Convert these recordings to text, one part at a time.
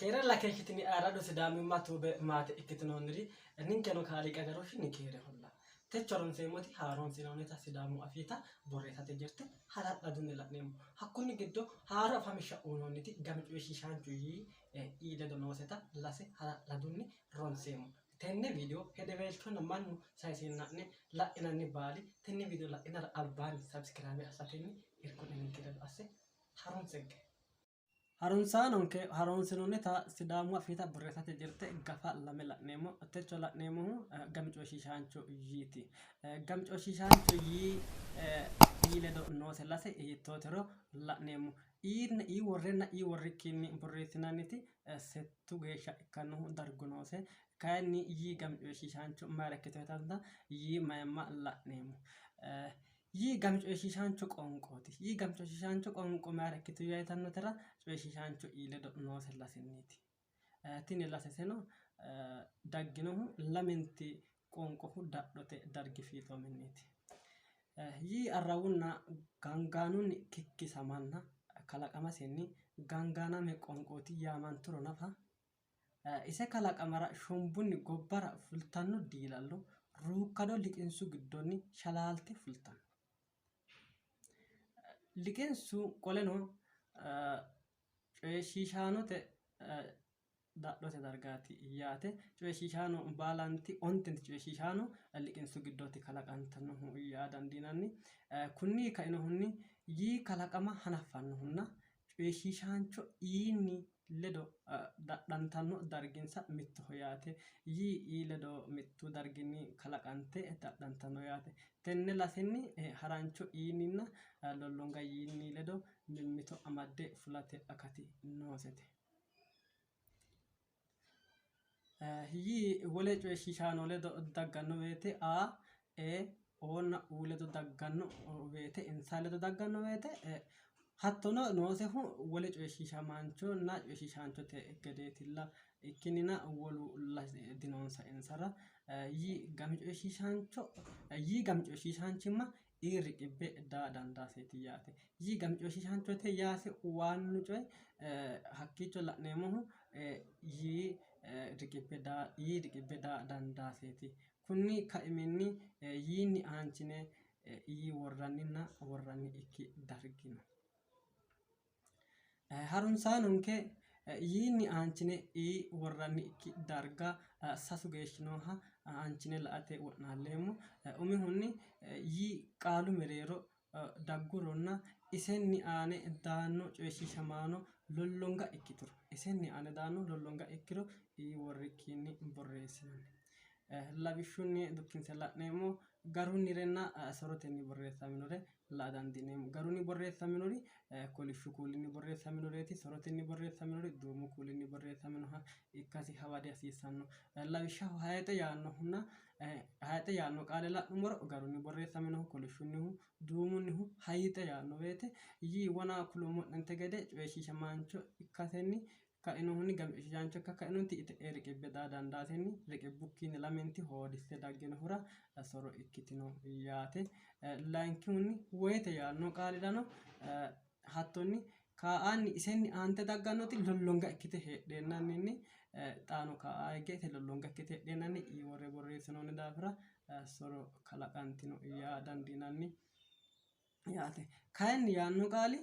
Keerella keeshshitini ayirrado Sidaamimma Tube maate ikkitinoonniri ninkeno Kaaliiqi agarooshshinni keereholla. Techo ronseemmoti haaroonsinoonnita Sidaamu Afiita borreessate jirte hala'ladunni la'neemmo. Hakkunni giddo haaro afamishsha uyinoonniti gami coyishiishaanchu yii ii ledo nooseta lase hala'ladunni ronseemmo. Tenne viidiyo hedeweelchonna mannu sayiseenna'ne la'inanni baali tenne viidiyo la'inara albaanni subscribe assatenni irko'ne ninke ledo asse harunsenke. Harunsaanonke harunsinoonnita Sidaamu Afiita borreessate jirte gafa lame la'neemmo. Techo la'neemmohu gami coyishiishaancho yiiti. Gami coyishiishaancho yii ii ledo noose lase hiittootero la'neemmo. Ii worrenna ii worrikkinni borreessinanniti settu geeshsha ikkannohu dargu noose. Kayinni yii gami coyishiishaancho mayira ikkitino yitannota yii mayimma la'neemmo. Yii gami coyishiishaancho qoonqooti. Yii gami coyishiishaancho qoonqo mayira ikkituyya yitannotera coyishiishaancho ii ledo noose lasenniiti. Tini laseseno dagginohu lamenti qoonqohu dadhote dargi fiixoominniiti. Yii arrawunna gaangaanunni kikkisamanna kalaqamasenni gaangaaname qoonqooti yaamanturo nafa Ise kalaqamara shombunni gobbara fultanno diilallo ruukkado liqinsu giddonni shalaalte fultanno. Liqinsu qoleno coyishiishaanote dadhote dargaati yaate. Coyishiishaano baalanti ontenti coyishiishaano liqinsu giddooti kalaqantannohu yaa dandiinanni. Kunni kainohunni yii kalaqama hanaffannohunna coyishiishaancho iinni ledo dadhantanno darginsa mittoho yaate. Yii ii ledo mittu darginni kalaqante dadhantanno yaate. Tenne lasenni harancho iinninna lollonga yiinni ledo mimmito amadde fulate akati noosete. Yii wole coyishiishaano ledo dagganno woyte a, e, o nna u ledo dagganno woyte insa ledo dagganno woyte hattono noosehu wole coyishiishamaanchonna coyishiishaanchote gedeetilla ikkinnina wolu dinonsa insara. Yii gami coyishiishaancho yii gami coyishiishaanchimma ii riqibbe daa dandaaseeti yaate. Yii gami coyishiishaanchote yaase waannu coyi hakkiicho la'neemmohu yii riqibbe daa ii riqibbe daa dandaaseeti. Kunni kaiminni yiinni aanchine ii worranninna worrannikki dargi no. Harunsaanonke yiinni aanchine ii worrannikki darga sasu geeshshi nooha aanchine la''ate wo'naalleemmo. Umihunni yii qaalu mereero dagguronna isenni aane daanno coyishiishamaano lollonga ikkituro isenni aane daanno lollonga ikkiro ii worrikkiinni borreessinanni. Lawishshunni dukkinse la'neemmo garunnirenna sorotenni borreessaminore la'a dandiineemmo. Garunni borreessaminori kolishshu kuulinni borreessaminoreeti, sorotenni borreessaminori duumu kuulinni borreessaminoha ikkasi hawa dihasiissanno. Lawishshaho hayixe yaannohunna hayixe yaanno qaale la'nummoro garunni borreessaminohu kolishshunnihu duumunnihu hayixe yaanno woyte yii wona kulummo'nente gede coyishiishamaancho ikkasenni kainohunni gam'ishiishaancho ikka kainohunni ti'i te'ee riqibbe daa dandaasenni riqibbukkiinni lamenti hoodisse dagginohura soro ikkitino yaate. Layinkihunni woyite yaanno qaalirano hattonni kaa'aanni isenni aante daggannoti lollonga ikkite heedheennanninni xaano ka'a higge ise lollonga ikkite heedheennanni ii worre borreessinoonni daafira soro kalaqantino yaa dandiinanni. Yaate. Kayinni yaanno qaali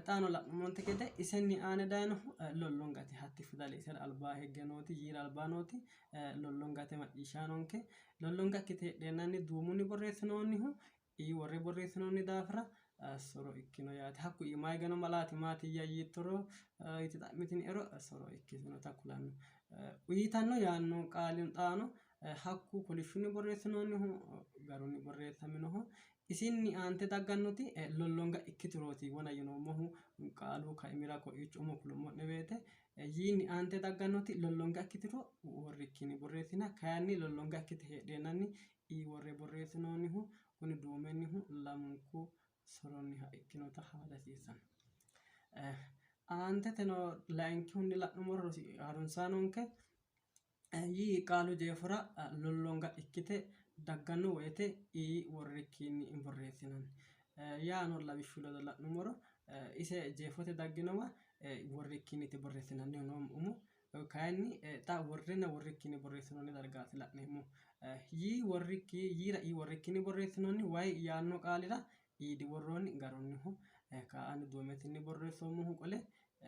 xaano la'nummonte gede isenni aane dayinohu lollongate. Hatti fidale isera albaa higge nooti yiira albaa nooti lollongate macciishshaanonke. Lollonga ikkite heedheennanni duumunni borreessinoonnihu ii worre borreessinoonni daafira soro ikkino yaate. Hakku iimaa hige noo malaati maatiyya yiittoro yite xa'mitiniero soro ikkitinota kulanno. Uyitanno yaanno qaali xaano hakku kolishshunni borreessinoonnihu garunni borreessaminoho. Isinni aante daggannoti lollonga ikkiturooti wona yinoommohu qaalu kaimira ko'iicho umo kulummo'ne woyte yiinni aante daggannoti lollonga ikkituro worrikkiinni borreessina kayinni lollonga ikkite heedheennanni ii worre borreessinoonnihu kuni duumennihu lamunku soronniha ikkinota hawa dihasiissanno. Aanteteno layinkihunni la'nummoro harunsaanonke Yii qaalu jeefora lollonga ikkite dagganno woyte ii worrikkiinni borreessinanni. Yaano lawishshu ledo la'nummoro ise jeefote dagginowa worrikkiinniiti borreessinannihu umo. Kayinni xa worrenna worrikkinni borreessinoonni dargaati la'neemmohu. Yii worrikki yiira ii worrikkinni borreessinoonni way yaanno qaalira ii diworroonni garunniho. Ka'aanni duumetenni borreessoommohu qole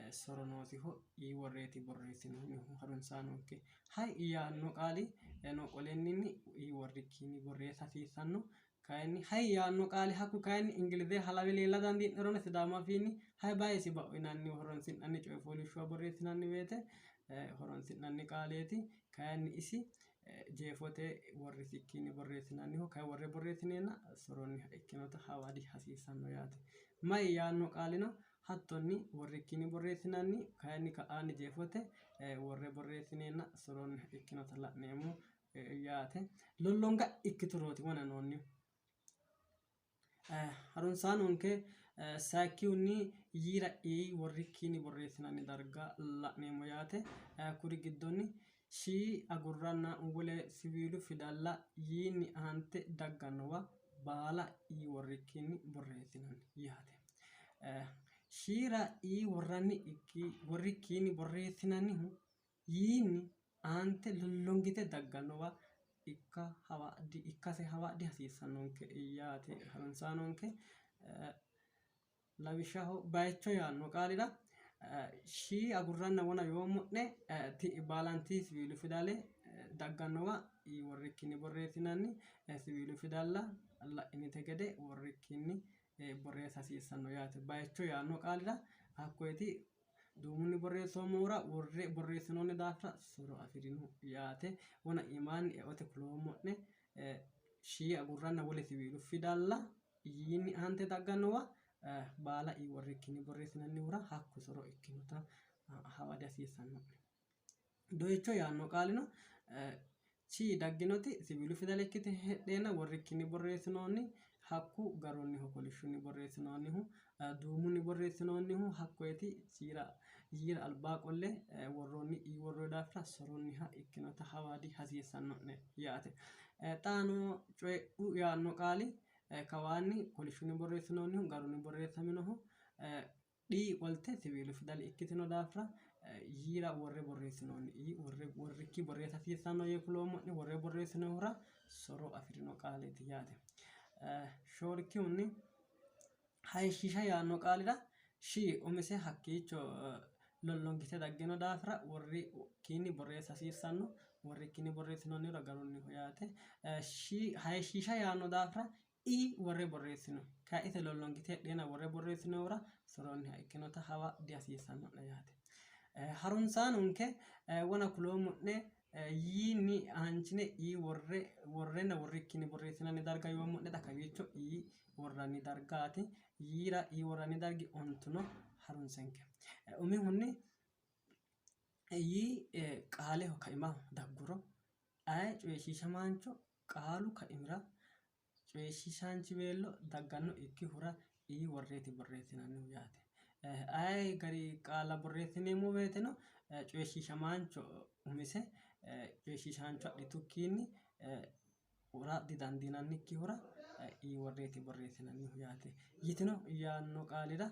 soro noosiho ii worreeti borreessinoonnihu harunsaanonke. Hay yaanno qaali no qolenninni ii worrikkinni borreessa hasiissanno. Kayinni hay yaanno qaali hakku kayinni Ingilize halawe leella dandii'nerono Sidaamu afiinni hay bayisi ba'u yinanni horonsi'nanni coyi fooliishshuwa borreessinanni woyte horonsi'nanni qaaleeti. Kayinni isi jeefote worrisikkinni borreessinanniho. Kayi worre borreessineenna soronniha ikkinota hawa dihasiissanno yaate. May yaanno qaalino hattonni worrikkinni borreessinanni. Kayinni ka'aanni jeefote worre borreessineenna soronniha ikkinota la'neemmo yaate. Lollonga ikkiturooti wona noonnihu. Harunsaanonke sayikkihunni yiira ii worrikkiinni borreessinanni darga la'neemmo yaate. Kuri giddonni shii agurranna wole siwiilu fidalla yiinni aante daggannowa baala ii worrikkiinni borreessinanni yaate. Shiira ii worranni ikki worrikkiinni borreessinannihu yiinni aante lollongite daggannowa ikka hawa ikkase hawa dihasiissannonke yaate harunsaanonke. Lawishshaho bayicho yaanno qaalira shii agurranna wona yoommo'ne baalanti siwiilu fidale daggannowa worrikkinni borreessinanni. Siwiilu fidalla la'inite gede worrikkinni borreessa hasiissanno yaate. Bayicho yaanno qaalira hakkoyeti duumunni borreessoommohura worre borreessinoonni daafira soro afi'rino yaate. Wona iimaanni eote kuloommo'ne shii agurranna wole siwiilu fidalla yiinni aante daggannowa baala ii worrikkinni borreessinannihura hakku soro ikkinota hawa dihasiissanno'ne. Doyicho yaanno qaalino chi dagginoti siwiilu fidale ikkite heedheenna worrikkinni borreessinoonni. Hakku garunniho kolishshunni borreessinoonnihu duumunni borreessinoonnihu hakkoyeti chiira yiira albaa qolle worroonni ii worroonni daafira soronniha ikkinota hawa dihasiissanno'ne yaate. Xaano coyidhu yaanno qaali kawaanni kolishshunni borreessinoonnihu garunni borreessaminohu Dhii qolte siwiilu fidale ikkitino daafira yiira worre borreessinoonni. Ii worre worrikki borreessa hasiissanno yee kuloommo'ne worre borreessinohura soro afi'rino qaaleeti yaate. Shoolkihunni hayishshiisha yaanno qaalira shi umise hakkiicho lollongite daggino daafira worrikkiinni borreessa hasiissanno. Worrikkiinni borreessinoonnihura garunniho yaate. Shi hayishshiisha yaanno daafira I worre borreessino. Kay ise lollongite heedheenna worre borreessinohura soronniha ikkinota hawa dihasiissanno'ne yaate. Harunsaanonke wona kuloommo'ne yiinni aanchine I worre worrenna worrikkinni borreessinanni darga yoommo'ne xa kawiicho I worranni dargaati. Yiira I worranni dargi ontuno harunsenke. Umihunni yii qaaleho kaimaho dagguro aye coyishiishamaancho qaalu kaimira coyishiishaanchiweello daggannoikkihura ii worreeti borreessinannihu yaate. Aye gari qaalla borreessineemmo woyiteno coyishiishamaancho umise coyishiishaancho adhitukkiinni wora didandiinannikkihura ii worreeti borreessinannihu yaate. Yitino yaanno qaalira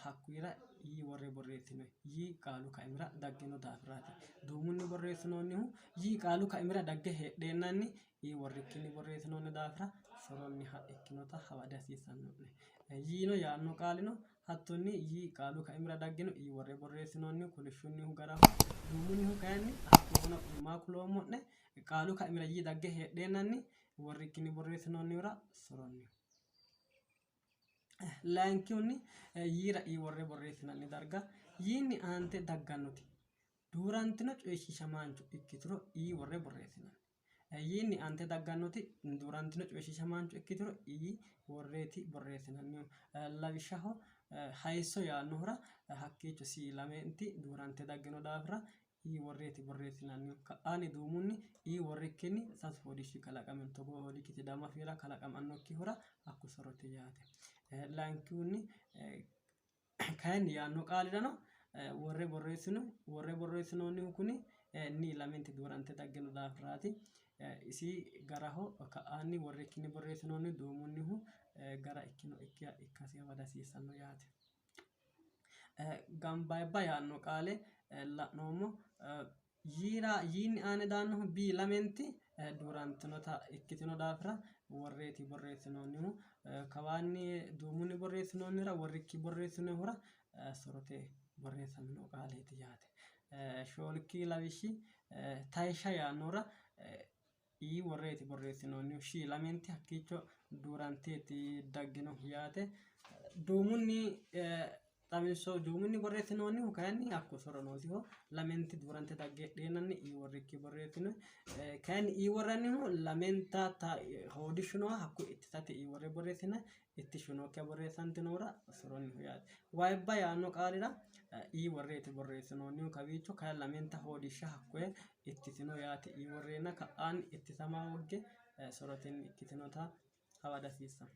hakkuyira yii worre borreessinoyi. Yii qaalu kaimira daggino daafiraati. Duumunni borreessinoonnihu yii qaalu kaimira dagge heedheennanni ii worrikkinni borreessinoonni daafira soronniha ikkinota hawa dihasiissanno'ne. Yiino yaanno qaalino hattonni yii qaalu kaimira daggino ii worre borreessinoonnihu kolishshunnihu garaho. Duumunnihu kayinni hakku maa kuloommo'ne qaalu kaimira yii dagge heedheennanni worrikkinni borreessinoonnihura soronniho. Layinkihunni yiira ii worre borreessinanni darga yiinni aante daggannoti duurantino coyishiishamaancho ikkituro ii worre borreessinanni. Yiinni aante daggannoti duurantino coyishiishamaancho ikkituro ii worreeti borreessinannihu. Lawishshaho hayisso yaannohura hakkiicho sii lamenti duurante daggino daafira ii worreeti borreessinannihu. Ka'aanni duumunni ii worrikkinni sasu fooliishshi kalaqamino. Togoo fooliishshi Sidaamu afiira kalaqamannokkihura hakku sorote yaate. Layinkihunni kayinni yaanno qaalirano worre borreessino worre borreessinoonnihu kuni ni lamenti duurante daggino daafiraati. Isi garaho ka'aanni worrikkinni borreessinoonni duumunnihu gara ikkinokkiha ikkasi hawa dihasiissanno yaate. Gambayibba yaanno qaale la'noommo. Yiira yiinni aane daannohu B lamenti duurantinota ikkitino daafira worreeti borreessinoonnihu. Kawaanni duumunni borreessinoonnihura worrikki borreessinoonnihura sorote borreessamino qaaleeti yaate. Shoolki lawishshi tayishsha yaannohura ii worreeti borreessinoonnihu. Shi lamenti hakkiicho duuranteeti dagginohu yaate. Duumunni xawinso duumunni borreessinoonnihu kayinni hakko soro noosiho. Lamenti duurante dagge heedheennanni ii worrikki borreessino. Kayinni ii worrannihu lamenta hoodishshu nooha hakku ittisate ii worre borreessinanni. Ittishshu nookkiha borreessantinohura soronniho yaate. Wayibba yaanno qaalira ii worreeti borreessinoonnihu kawiicho kayi lamenta hoodishsha hakkoye ittisino yaate. Ii worreenna ka'aanni ittisama hoogge sorotenni ikkitinota hawa dihasiissanno.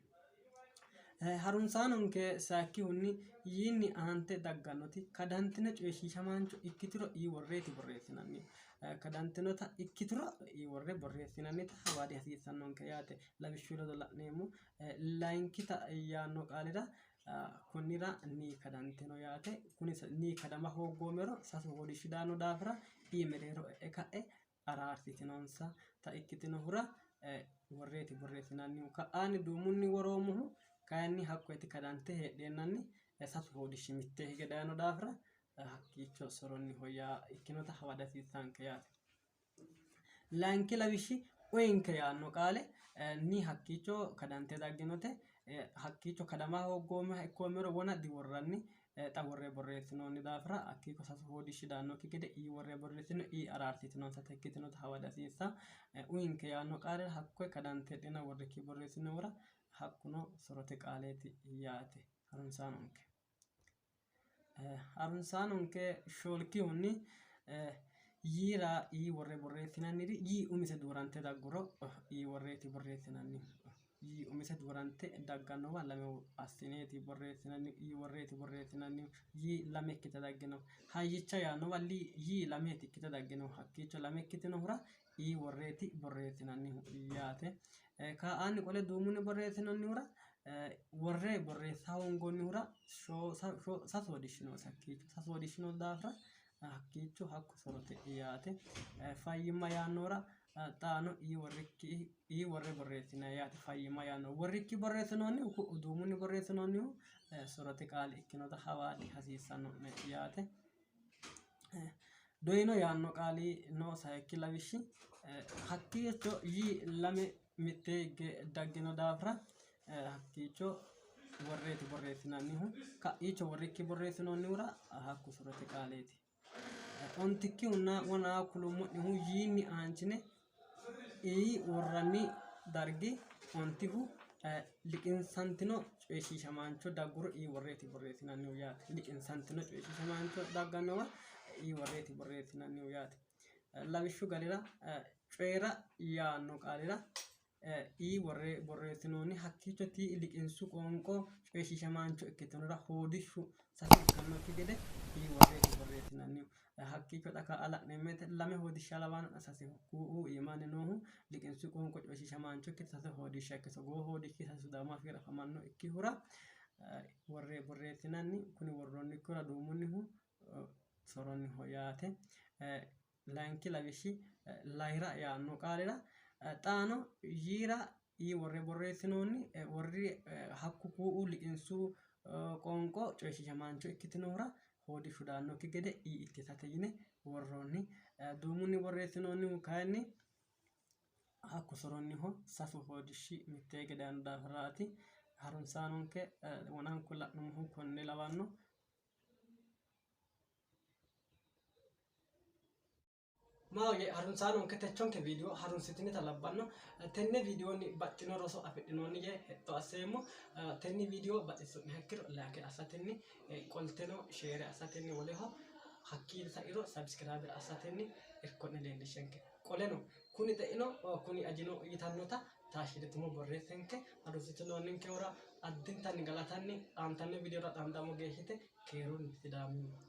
Harunsaanonke sayikkihunni yiinni aante daggannoti kadantino coyishiishamaancho ikkituro ii worreeti borreessinannihu. Kadantinota ikkituro ii worre borreessinannita hawa dihasiissannonke yaate. Lawishshu ledo la'neemmo. Layinkita yaanno qaalira konnira ni kadantino yaate. Kuni ni kadama hooggoommero sasu fooliishshi daanno daafira ii mereero e'e ka'e araarsitinonsata ikkitinohura worreeti borreessinannihu. Ka'aanni duumunni woroommohu kayinni hakkoyeti kadante heedheennanni sasu fooliishshi mitte hige dayino daafira hakkiicho soronniho yaa ikkinota hawa dihasiissanke yaate. Layinki lawishshi uyinke yaanno qaale ni hakkiicho kadante dagginote hakkiicho kadama hooggoommeha ikkoommero wona diworranni xa worre borreessinoonni daafira hakkiicho sasu fooliishshi daannokki gede ii worre borreessino ii araarsitinonsata ikkitinota hawa dihasiissanno. Uyinke yaanno qaalira hakkoye kadante heedheenna worrikki borreessinohura hakkuno sorote qaaleeti yaate harunsaanonke. Harunsaanonke shoolkihunni yiira ii worre borreessinanniri yii umise duurante dagguro ii worreeti borreessinannihu. Yii umise duurante daggannowa lame assineeti borreessinannihu. Ii worreeti borreessinannihu. Yii lame ikkite daggino. Hayyicha yaannowa yii lameeti ikkite dagginohu. Hakkiicho lame ikkitinohura ii worreeti borreessinannihu yaate. Ka'aanni qole duumunni borreessinoonnihura worre borreessa hoongoonnihura sasu hodhishshi noosi hakkiicho sasu hodhishshi noo daafira hakkiicho hakku sorote yaate. Fayyimma yaannohura xaano ii worre borreessinanni yaate fayyimma yaannohu worrikki borreessinoonnihu ku'u duumunni borreessinoonnihu sorote qaale ikkinota hawa dihasiissanno'ne yaate. Doyino yaanno qaali noo sayikki lawishshi hakkiicho yii lame mittee higge daggino daafira hakkiicho worreeti borreessinannihu. Ka'iicho worrikki borreessinoonnihura hakku sorote qaaleeti. Ontikkihunna wonaa kulummo'nehu yiinni aanchine ii worranni dargi ontihu liqinsantino coyishiishamaancho dagguro ii worreeti borreessinannihu yaate. Liqinsantino coyishiishamaancho daggannowa ii worreeti borreessinannihu yaate. Lawishshu garira coyira yaanno qaalira ii worre borreessinoonni hakkiicho tii liqinsu qoonqo coyishiishamaancho ikkitinora hoodishshu sase ikkannokki gede ii worreeti borreessinannihu. Hakkiicho xa ka'a la'neemmo woyte lame hoodishsha lawanno saseho. Kuu''u iimaanni noohu liqinsu qoonqo coyishiishamaancho ikkite sase hoodishsha ikke togoo hoodishshi sase Sidaamu afiira afamanno ikkihura worre borreessinanni. Kuni worroonnikkihura duumunnihu soronniho yaate. Layinki lawishshi layira yaanno qaalira xaano yiira ii worre borreessinoonni worri hakku kuu''u liqinsu qoonqo coyishiishamaancho ikkitinohura hoodishshu daannokki gede ii ittisate yine worroonni. Duumunni borreessinoonnihu kayinni hakku soronniho sasu hoodishshi mittee hige daanno daafiraati. Harunsaanonke wonanku la'nummohu konne lawanno. Maahoyye harunsaanonke techonke viidiyo harunsitinita labbanno. Tenne viidiyonni baxxino roso afidhinoonni yee hexxo asseemmo. Tenne viidiyo baxissu'neha ikkiro like assatenni qolteno share assatenni woleho hakkiinni sairo subscribe assatenni irko'ne leellishshenke. Qoleno kuni xeino kuni ajino yitannota taashshi'ritimo borreessenke. Harunsitinoonninkehura addintanni galatanni aantanno viidiyora xaandammo geeshshite keerunni Sidaamimma.